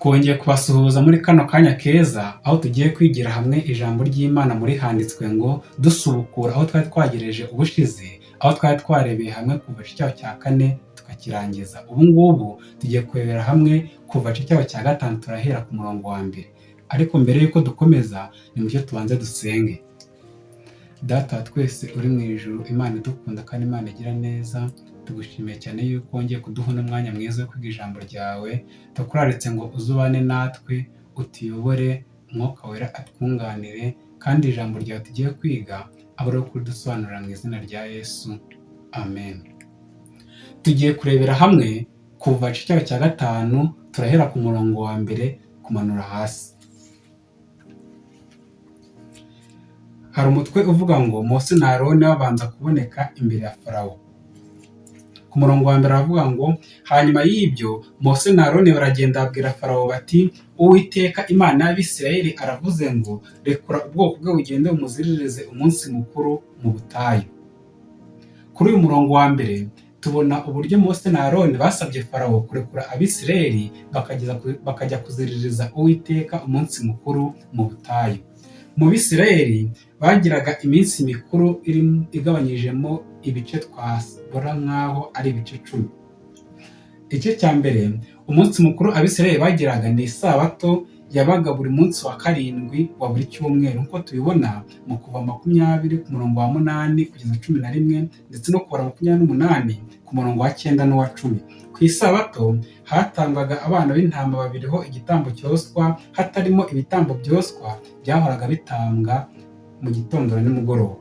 Twongeye kubasuhuza muri kano kanya keza, aho tugiye kwigira hamwe ijambo ry'Imana muri handitswe ngo dusubukura aho twari twagereje ubushize, aho twari twarebeye hamwe kuva icyaho cya kane tukakirangiza. Ubu ngubu tugiye kurebera hamwe kuva icyaho cya gatanu, turahera ku murongo wa mbere. Ariko mbere y'uko dukomeza, nimucyo tubanze dusenge. Data wa twese uri mu ijuru, Imana idukunda kandi Imana igira neza, tugushimiye cyane yuko wongeye kuduha uno mwanya mwiza wo kwiga ijambo ryawe. Tukuraritse ngo uzubane natwe, utuyobore, Umwuka Wera atwunganire, kandi ijambo ryawe tugiye kwiga abe ari kuridusobanurira mu izina rya Yesu, amen. Tugiye kurebera hamwe kuva icyaho cya gatanu, turahera ku murongo wa mbere kumanura hasi. Hari umutwe uvuga ngo Mose na Aroni babanza kuboneka imbere ya Farawo. Ku murongo wa mbere aravuga ngo hanyuma y'ibyo Mose na Aroni baragenda babwira Farawo bati Uwiteka Imana y'Abisirayeli aravuze ngo rekura ubwoko bwe bugende bumuziririze umunsi mukuru mu butayu. Kuri uyu murongo wa mbere tubona uburyo Mose na Aroni basabye Farawo kurekura Abisirayeli bakajya kuziririza Uwiteka umunsi mukuru mu butayu. Mu Bisirayeli bagiraga iminsi mikuru igabanyijemo ibice twabona nk'aho ari ibice 10. Igice cya mbere, umunsi mukuru Abisirayeli bagiraga ni isabato yabaga buri munsi wa 7 wa buri cyumweru, nk'uko tubibona mu kuva 20 ku murongo wa 8 kugeza 11, ndetse no kubara 28 ku murongo wa 9 n'uwa 10. Ku isabato hatangwaga abana b'intama babiri ho igitambo cyoswa, hatarimo ibitambo byoswa byahoraga bitambwa mu gitondo na nimugoroba.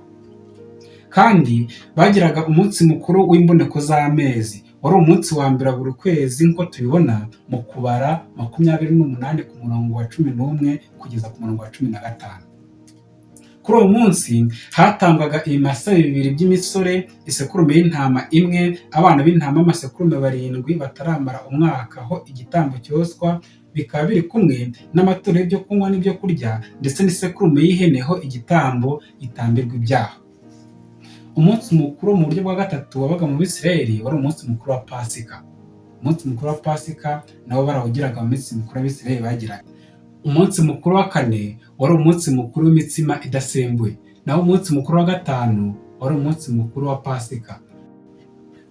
Kandi bagiraga umunsi mukuru w'imboneko z'amezi, wari umunsi wa mbere buri kwezi, nk'uko tubibona mu kubara 28 ku murongo wa 11 kugeza ku murongo wa 15. Kuri uwo munsi hatangwaga ibimasa bibiri by'imisore, isekurume y'intama imwe, abana b'intama b'amasekurume 7 bataramara umwaka ho igitambo cyoswa, bikaba biri kumwe n'amaturo y'ibyo kunywa n'ibyo kurya, ndetse n'isekurume y'ihene ho igitambo gitambirwa ibyaha. Umunsi mukuru mu buryo bwa gatatu wabaga mu Bisirayeli wari umunsi mukuru wa Pasika. Umunsi mukuru wa Pasika nabo barawugiraga mu minsi mikuru Abisirayeli bagiraga. Umunsi mukuru wa kane wari umunsi mukuru w'imitsima idasembuye, naho umunsi mukuru wa gatanu wari umunsi mukuru wa Pasika.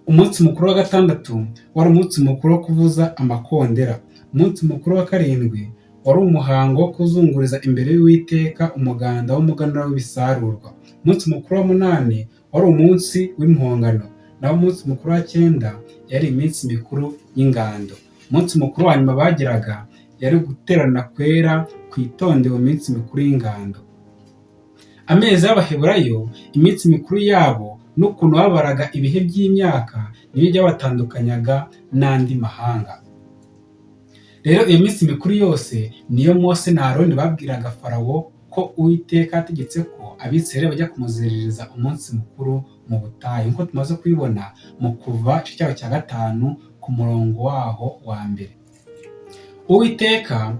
Umunsi mukuru wa gatandatu wari umunsi mukuru wo kuvuza amakondera. Umunsi mukuru wa karindwi wari umuhango wo kuzunguriza imbere y'Uwiteka umuganda w'umuganura w'ibisarurwa. Umunsi mukuru wa munani wari umunsi w'impongano, naho umunsi mukuru wa 9 yari iminsi mikuru y'ingando. Umunsi mukuru wa nyuma bagiraga yari guterana kwera kwitondewe iminsi mikuru y'ingando. Amezi y'Abaheburayo, iminsi mikuru yabo n'ukuntu babaraga ibihe by'imyaka nibyo byabatandukanyaga n'andi mahanga. Rero iyo minsi mikuru yose niyo Mose na Aroni babwiraga Farawo ko Uwiteka yategetse ko Abisirayeli bajya kumuziririza umunsi mukuru mu butayu, nk'uko tumaze kubibona mu kuva icyaho cya gatanu ku murongo waho wa mbere. Uwiteka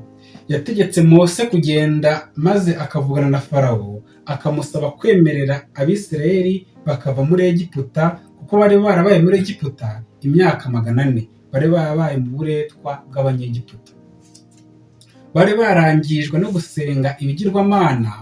yategetse Mose kugenda maze akavugana na Farawo, akamusaba kwemerera Abisirayeli bakava muri Egiputa, kuko bari barabaye muri Egiputa imyaka 400, bari barabaye mu buretwa bw'Abanyegiputa. Bari barangijwe no gusenga ibigirwamana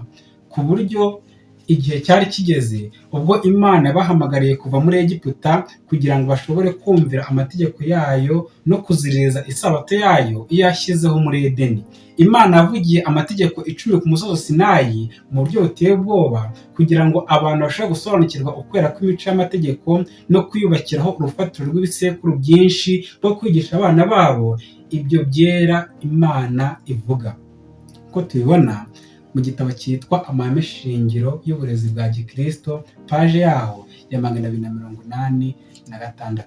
ku buryo igihe cyari kigeze ubwo Imana yabahamagariye kuva muri Egiputa kugira ngo bashobore kumvira amategeko yayo no kuziririza isabato yayo iyo yashyizeho muri Edeni. Imana yavugiye amategeko 10 ku musozi Sinayi mu buryo buteye ubwoba kugira ngo abantu bashobore gusobanukirwa ukwera kw'imico y'amategeko no kwiyubakiraho urufatiro rw'ibisekuru byinshi rwo kwigisha abana babo ibyo byera Imana ivuga. Uko tubibona mu gitabo cyitwa Amahame Shingiro y'Uburezi bwa Gikristo, paje yaho ya 286.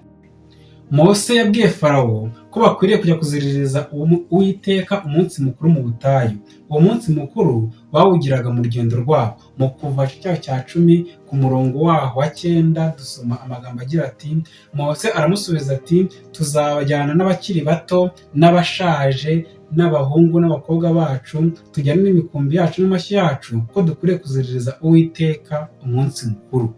Mose yabwiye Farawo ko bakwiriye kujya kuziririza Uwiteka umunsi mukuru mu butayu. Uwo munsi mukuru bawugiraga mu rugendo rwabo. Mu kuva icyaho cya 10 ku murongo waho wa 9 dusoma amagambo agira ati Mose aramusubiza ati tuzabajyana n'abakiri bato n'abashaje n'abahungu n'abakobwa bacu, tujyane n'imikumbi yacu n'amashyo yacu, ko dukwiriye kuziririza Uwiteka umunsi mukuru.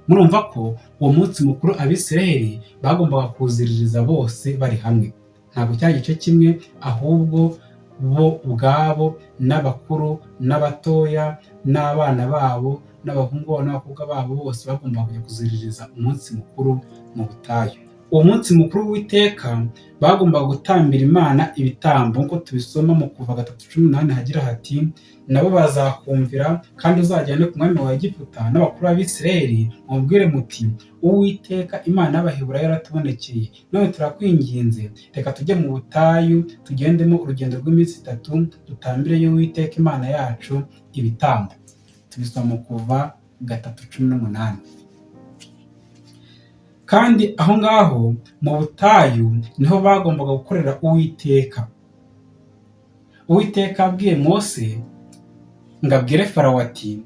Murumva ko uwo munsi mukuru Abisirayeli bagombaga kuwuziririza bose bari hamwe, ntabwo cyari igice kimwe, ahubwo bo ubwabo n'abakuru n'abatoya n'abana babo n'abahungu babo n'abakobwa babo bose bagombaga kujya kuziririza umunsi mukuru mu butayu. Uwo munsi mukuru w'Uwiteka bagombaga gutambira Imana ibitambo, nk'uko tubisoma mu Kuva 3:18 hagira hati: "Nabo bazakumvira, kandi uzajyane ku mwami wa Egiputa n'abakuru b'Abisirayeli, mubwire muti: 'Uwiteka Imana y'Abaheburayo yaratubonekeye, none turakwinginze, reka tujye mu butayu, tugendemo urugendo rw'iminsi 3, dutambireyo Uwiteka Imana yacu ibitambo.'" Tubisoma mu Kuva 3:18. Kandi aho ngaho mu butayu niho bagombaga gukorera Uwiteka. Uwiteka abwiye Mose ngo abwire Farawo ati: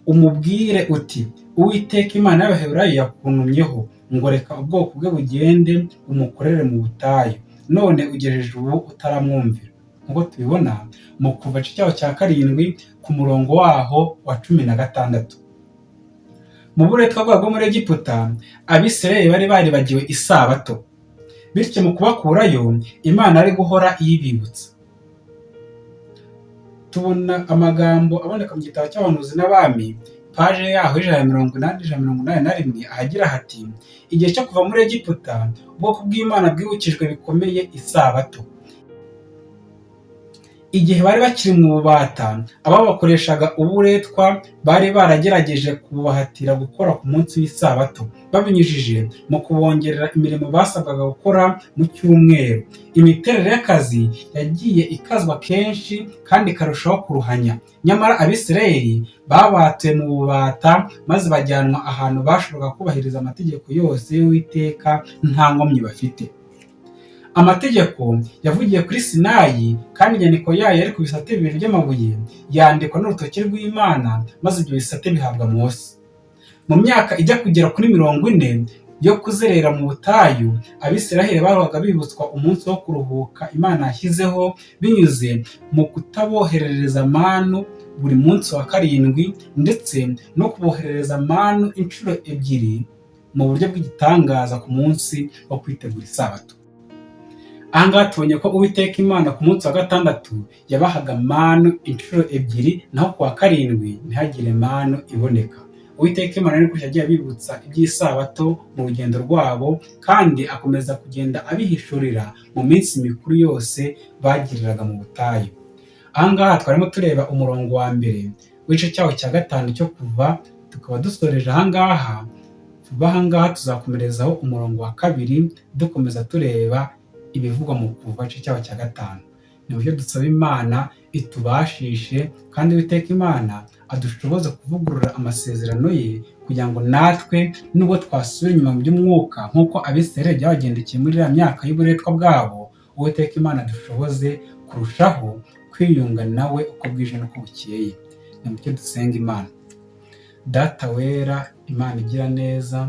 "Umubwire uti: 'Uwiteka Imana y'Abaheburayo yakuntumyeho ngo reka ubwoko bwe bugende bumukorere mu butayu, none ugejeje ubu utaramwumvira.'" Nk'uko tubibona mu Kuva igice cyaho cya 7 ku murongo waho wa 16. Mu buretwa bwabo bwo muri Egiputa, Abisirayeli bari baribagiwe isabato, bityo mu kubakurayo Imana ari guhora iyibibutsa. Tubona amagambo aboneka mu gitabo cy'Abahanuzi n'Abami, paje yaho 180, 181, ahagira hati: "Igihe cyo kuva muri Egiputa, ubwoko bw'Imana bwibukijwe bikomeye isabato. Igihe bari bakiri mu bubata, ababakoreshaga uburetwa bari baragerageje kubahatira gukora ku munsi w'isabato, babinyujije mu kubongerera imirimo basabwaga gukora mu cyumweru. Imiterere y'akazi yagiye ikazwa kenshi kandi ikarushaho kuruhanya. Nyamara Abisirayeli babatuye mu bubata maze bajyanwa ahantu bashoboraga kubahiriza amategeko yose y'Uwiteka nta nkomyi bafite. Amategeko yavugiye kuri Sinayi, kandi inyandiko yayo yari ku bisate bibiri by'amabuye, yandikwa n'urutoki rw'Imana, maze ibyo bisate bihabwa Mose. Mu myaka ijya kugera kuri 40 yo kuzerera mu butayu, Abisiraheli bahoraga bibutswa umunsi wo kuruhuka Imana yashyizeho binyuze mu kutaboherereza manu buri munsi wa karindwi, ndetse no kuboherereza manu inshuro 2 mu buryo bw'igitangaza ku munsi wo kwitegura isabato." Aha ngaha tubonye ko Uwiteka Imana ku munsi wa gatandatu yabahaga manu inshuro 2, naho ku wa karindwi ntihagire manu iboneka. Uwiteka Imana ariko yagiye abibutsa iby'isabato mu rugendo rwabo, kandi akomeza kugenda abihishurira mu minsi mikuru yose bagiriraga mu butayu. Aha ngaha twarimo tureba umurongo wa mbere w'igice cyaho cya 5 cyo Kuva, tukaba dusoreje aha ngaha. Vuba aha ngaha tuzakomerezaho umurongo wa 2, dukomeza tureba ibivugwa mu Kuva igice cyaho cya 5. Ni buryo dusaba Imana itubashishe, kandi Uwiteka Imana adushoboze kuvugurura amasezerano ye, kugira ngo natwe nubwo twasubira inyuma mu by'umwuka nk'uko Abisirayeli byabagendekeye muri iriya myaka y'uburetwa bwabo, Uwiteka Imana adushoboze kurushaho kwiyunga nawe uko bwije n'uko bukeye. Ni mucyo dusenga Imana. Data wera, Imana igira neza,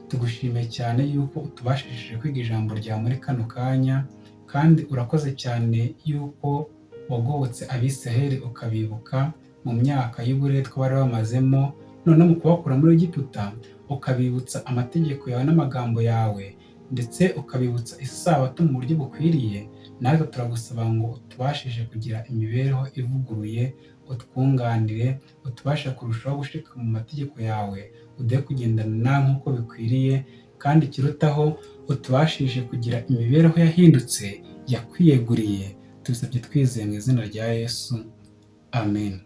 tugushimiye cyane yuko utubashishije kwiga ijambo ryawe muri kano kanya, kandi urakoze cyane yuko wagobotse Abisiraheli ukabibuka mu myaka y'uburetwa bari bamazemo, none mu kubakura muri Egiputa ukabibutsa amategeko yawe n'amagambo yawe, ndetse ukabibutsa isabato mu buryo bukwiriye. Natwe turagusaba ngo utubashishe kugira imibereho ivuguruye, utwunganire, utubashe kurushaho gushika mu mategeko yawe, uduhe kugendana nawe nk'uko bikwiriye, kandi ikirutaho utubashishe kugira imibereho yahindutse yakwiyeguriye. Tubisabye twizeye mu izina rya Yesu, amen.